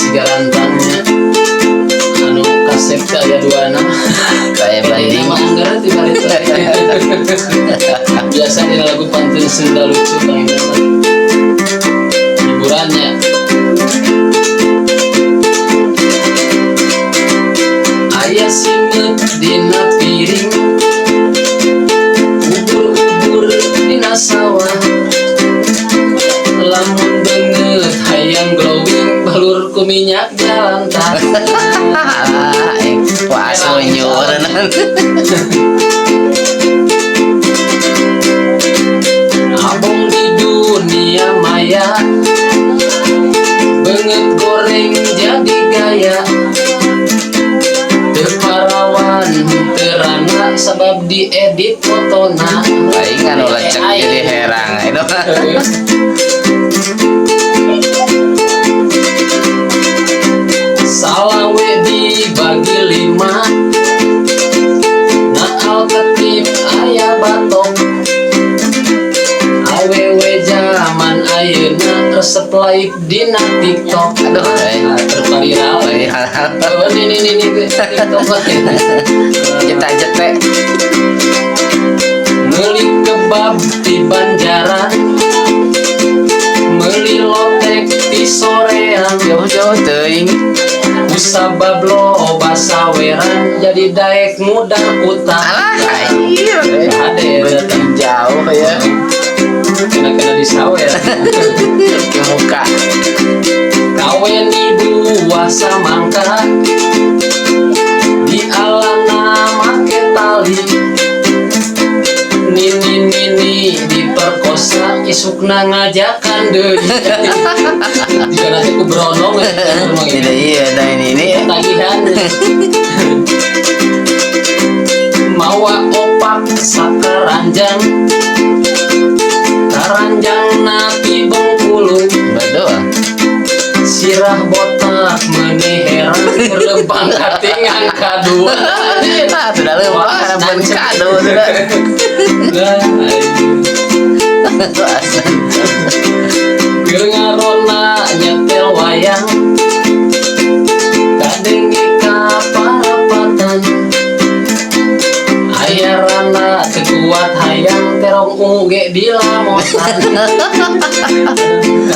Sigarantangnya anu kasep teh aya duana. Kayak banding. Nama anggar ti bari teh. Biasa dina lagu pantun Sunda lucu, Kang Iman mah. Hiburannya. Aya simeut dina piring, ubur-ubur dina sawah, lamun beungeut hayang glowing balur ku minyak jalantah. Ah, wah, asunyureun. Abong di dunia maya, beungeut goreng jadi gaya, teu parawan teu rana sabab diedit fotona. Aing anu lecek jadi herang itu. Salawe dibagi lima, naal ketip aya batok, awewe jaman ayeuna resep live dina TikTok. Aduh, eh. Terviral. Oh, ini TikTok. Kita jete. Meuli kebab di Banjaran, meuli lotek di soreang, Jauh-jauh teuing. Kusabab loba saweran jadi daek mudar kutang. Alah, anjir. Ade datang. Jauh ya. Kena-kena disawer. Ke muka. Kawen ibu samangka, di alana make tali, nini nini diperkosa isukna ngajakan deui. Jika nanti ku beronong ya, Tidak, iya, nah ini. Tagihan mawa opak sakaranjang, karanjang napi Bengkulu. Betul. Sirah botak meuni herang lempang katingan kadua. Ah, sudah lempang harapan kado sudah. Lah, keur ngarona nyetel wayang, kadenge ka parapatan aya rana teu kuat hayang terong uge di lamotan.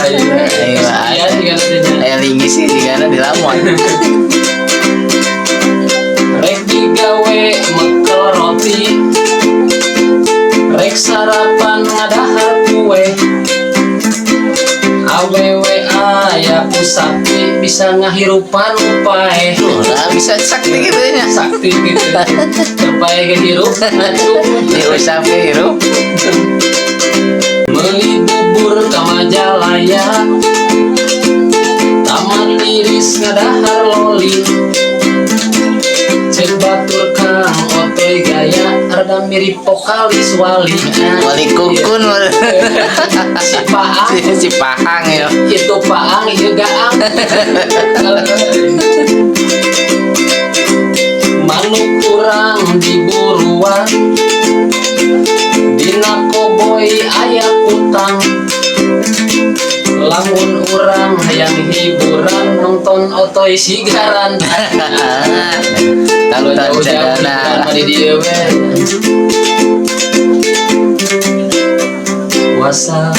Iya, juga nantinya. Aya linggis sih di di lamon. Rek digawe mekel roti, rek sarapan ngadahar kue, awewe aya ku sapi bisa ngahirupan upae. Lah, bisa sakti gitu nya. Sakti gitu terbaik hirup ngacung. Diusap ke hirup. Meuli bubur ka Majalaya, tamat tiris ngadahar loli, ceuk batur Kang Otoy gaya rada mirip vokalis Wali. Wali kukun. Si Paang. Si Pahang ya. Itu Paang, ieu Gaang. Manuk kurang diburuan, dina koboy aya kutang, lamun urang hayang hiburan nonton Otoy sigaran. Tonton jauh-jauh cedana. hiburan mah di dieu we. Puasa